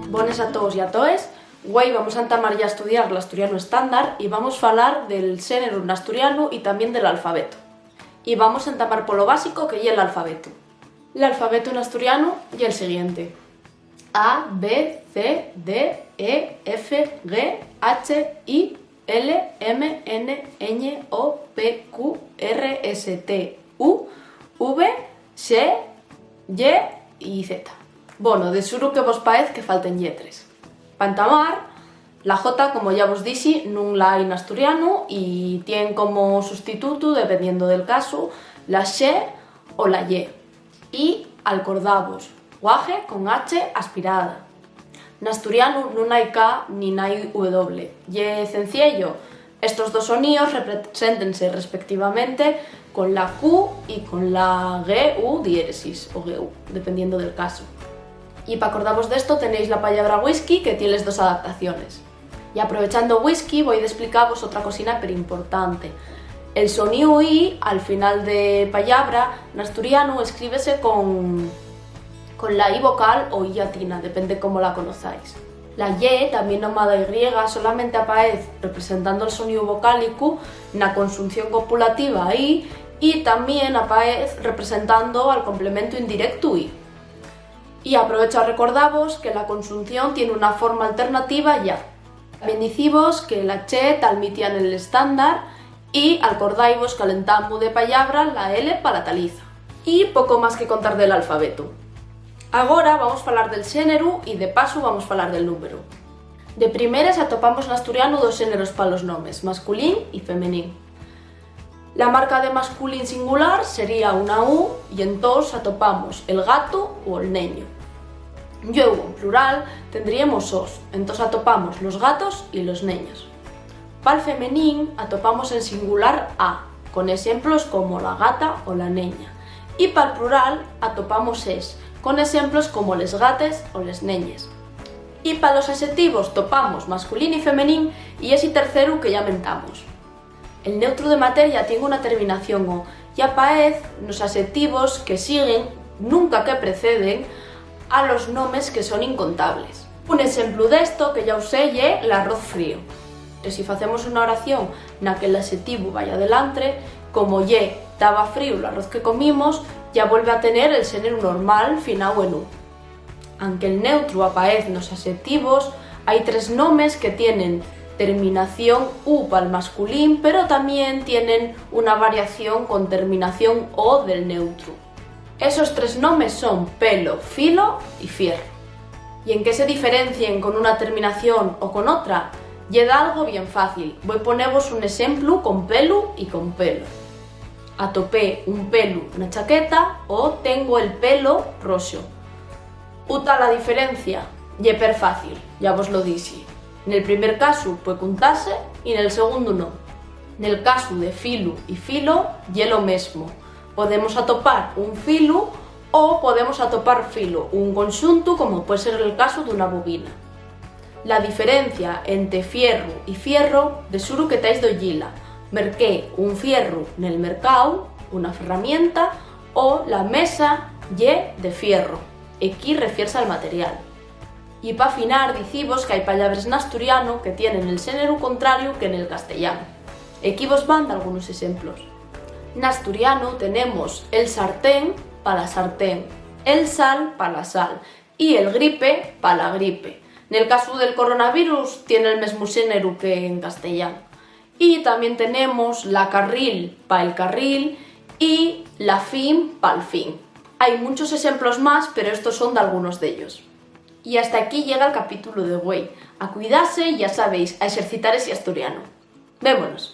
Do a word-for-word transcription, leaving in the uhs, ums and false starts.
Bones a toos y a toes. Güei vamos a entamar ya a estudiar l'asturianu estándar y vamos falar del xéneru n'asturianu y tamién del alfabetu. Y vamos entamar polo básico, que ye l'alfabetu. L'alfabetu n'asturianu ye'l siguiente: A, B, C, D, E, F, G, H, I, L, M, N, Ñ, O, P, Q, R, S, T, U, V, X, Y y Z. Bono, de suru que vos paez que falten lletres. Pa entamar, la J, como ya vos dixi, nun la hai n'asturianu y tien como sustitutu, dependiendo del casu, la X o la Y. Y alcordavos, guaje con H aspirada. N'asturianu nun hai K nin hai W. Ye cenciello. Estos dos soníos represéntense respectivamente con la Q y con la G U diéresis o G U, dependiendo del casu. Y p'acordavos d'esto tenéis la pallabra whisky, que tien les dos adaptaciones. Y aprovechando whisky, voi d'esplicavos otra cosina perimportante. El soníu I al final de pallabra n'asturianu escríbese con, con la I vocal o I llatina, depende cómo la conozáis. La Y, tamién llamada Y, solamente apaez representando el soníu vocálicu na conxunción copulativa I y tamién apaez representando al complementu indirectu I. Y aprovecho a recordavos que la conxunción tien una forma alternativa ya. Tamién dicivos que la Ch ta'l mi tien nel estándar y alcordaivos qu'al entamu de pallabra la L palataliza. Y poco más que contar del alfabetu. Agora vamos falar del xéneru y, de pasu, vamos falar del númberu. De primeres atopamos n'asturianu dos xéneros pa los nomes, masculín y femenín. La marca de masculín singular sería una U y entós atopamos el gatu o el neñu. Llueu, en plural, tendríemos os, entós atopamos los gatos y los neños. Pal femenín atopamos en singular a, con exemplos como la gata o la neña, y pal plural atopamos es, con exemplos como les gates o les neñes. Y pa los axetivos topamos masculín y femenín y esi terceru que ya mentamos. El neutru de materia tien una terminación o, y apaez nos axetivos que siguen, nunca que preceden, a los nomes que son incontables. Un exemplu d'esto que ya usé ye l'arroz frío. Que si facemos una oración na que l'axetivu vaya delantre, como ye "taba fríu l'arroz que comimos", ya vuelve a tener el xéneru normal finao en u. Anque'l neutru apaez nos axetivos, hai tres nomes que tienen terminación u pal masculín, pero tamién tienen una variación con terminación o del neutru. Esos tres nomes son pelo, filo y fierro. ¿Y en qué se diferencien con una terminación o con otra? Ye dalgo bien fácil. Voi ponevos un exemplu con pelu y con pelo. Atopé un pelu na chaqueta o tengo el pelo roxo. ¿Ú ta la diferencia? Ye perfácil, ya vos lo dixi. Nel primer casu pue cuntase y nel segundu non. Nel casu de filu y filo ye lo mesmo. Podemos atopar un filu o podemos atopar filo, un conxuntu, como pue ser el casu d'una bobina. La diferencia ente fierru y fierro, de suru que tais d'oyila. Merqué un fierru nel mercáu, una ferramienta, o la mesa ye de fierro, equí refierse al material. Y pa finar, dicivos qu'hai pallabres n'asturianu que tienen el xéneru contrariu que nel castellanu. Equí vos van dalgunos exemplos. N'asturianu tenemos el sartén pa la sartén, el sal pa la sal y el gripe pa la gripe. Nel casu del coronavirus, tien el mesmu xéneru que en castellán. Y tamién tenemos la carril pa el carril y la fin pal fin. Hai munchos exemplos más, pero estos son dalgunos d'ellos. Y hasta aquí llega'l capítulu de güei. A cuidase, ya sabéis, a exercitar esi asturianu. Vémonos.